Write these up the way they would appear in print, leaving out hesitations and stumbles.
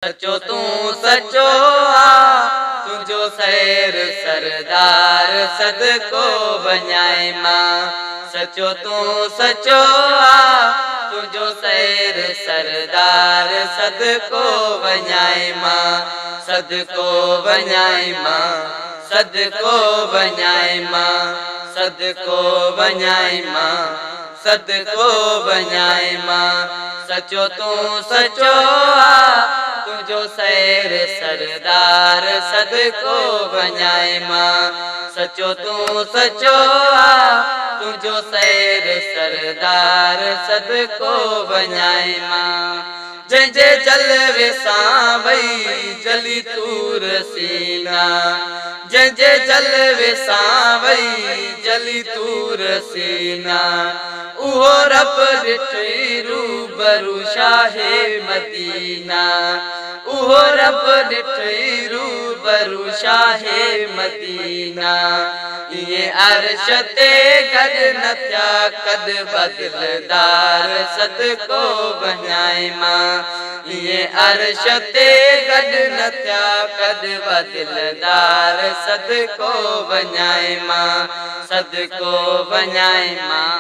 سچو تون سچو آ تنهنجو سير سردار صدقو وڃائي مان سچو تون سچو آ تنهنجو سير سردار صدقو وڃائي مان صدقو وڃائي مان صدقو وڃائي مان صدقو وڃائي مان صدقو وڃائي مان سچو تون سچو آ تنهنجو سير سردار صدقو وڃائي مان سچو تون سچو آ تنهنجو سير سردار صدقو وڃائي مان جنهن جي جلوي سان وئي جلي طور سينا جنهن جي جلوي سان وئي جلي طور سينا اهو رب ڏٺئي روبرو شاهه مدينا اهو رب ڏٺئي روبرو شاهه مدينا ائين عرش تي گڏ نه ٿيا ڪڏ ٻه دلدار صدقو وڃائي مان ائين عرش تي گڏ نه ٿيا ڪڏ ٻه دلدار صدقو وڃائي مان صدقو وڃائي مان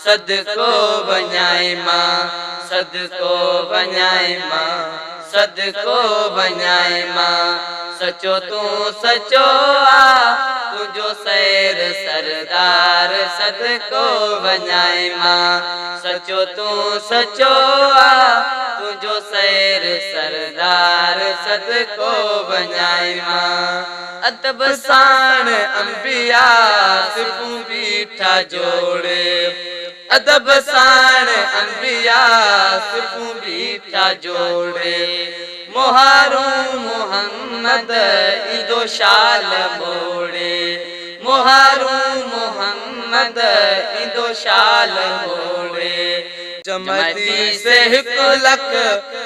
صدقو وڃائي مان صدقو وڃائي مان صدقو وڃائي مان سچو تون سچو آ تنهنجو سير سردار صدقو وڃائي مان سچو تون سچو آ تنهنجو سير سردار صدقو وڃائي مان ادب ساڻ انبيا صفون بيٺا جوڙي ادب ساڻ انبيا صفون بيٺا جوڙي مهارون محمد ايندو شال موڙي مهارون محمد ايندو شال موڙي. جمعتي سي هڪ لک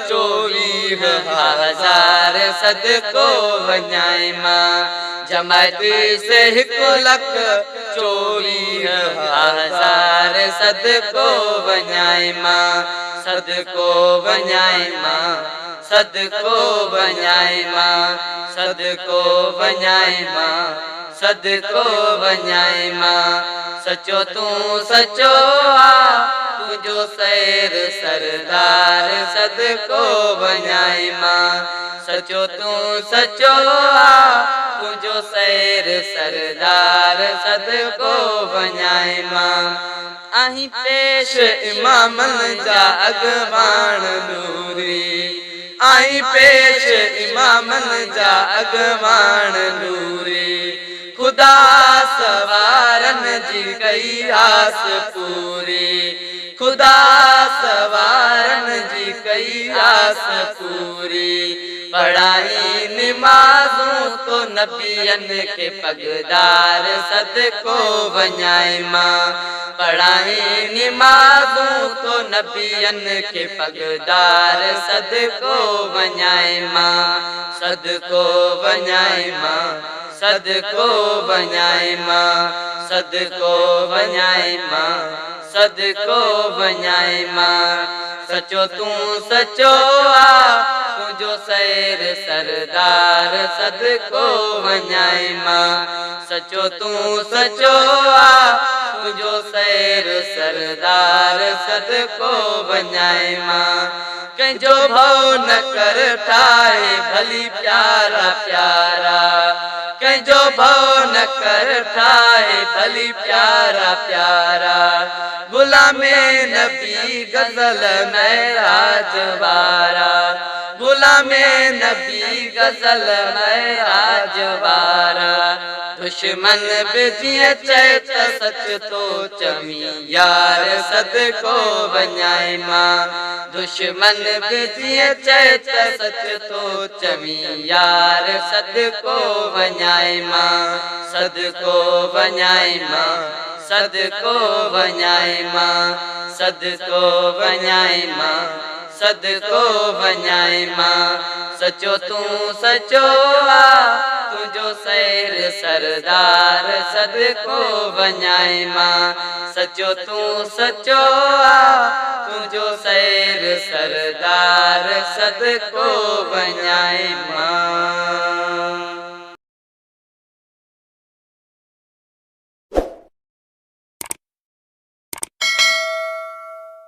چوويهه هزار صدقو وڃائي مان جمعتي سي هڪ لک چوويهه هزار صدقو وڃائي مان صدقو وڃائي مان صدقو وڃائي مان صدقو وڃائي مان صدقو وڃائي مان سچو تون سچو آ تنهنجو سير سردار صدقو وڃائي مان سچو تون سچو آ تنهنجو سير سردار صدقو وڃائي مان آهين پيش امامن جا اڳواڻ نوري آهين پيش امامن جا اڳواڻ نوري خدا سوارن جي ڪئي آس پوري خدا سوارن جي ڪئي آس پوري پڙهائين نمازون تو نبين کي پڳدار صدقو وڃائين مان پڙهائين نمازون تو نبين کي پڳدار صدقو وڃائين مان صدقو وڃائين مان صدقو وڃائين مان صدقو وڃائين مان صدقو وڃائين مان سچو تون سچو آ تنهنجو سير سردار صدقو وڃائين مان سچو تون سچو آ تنهنجو سير سردار صدقو وڃائين مان ڪنهنجو ڀؤ نه ڪر ٺاهي ڀلي پيارا پيارا ڪنهنجو ڀؤ نه ڪر ٺاهي ڀلي پيارا پيارا غلام نبي غزل معراج وارا غلام نبي غزل معراج وارا دشمن به جيئن چئي ته سچ ٿو چوين يار صدقو وڃائي مان دشمن به جيئن چئي ته سچ ٿو چوين يار صدقو وڃائي مان صدقو وڃائي مان صدقو وڃائي مان صدقو وڃائي مان صدقو وڃائي مان سچو تون سچو آ تنهنجو سير سردار صدقو وڃائي مان سچو تون سچو آ. تنهنجو سير سردار صدقو وڃان.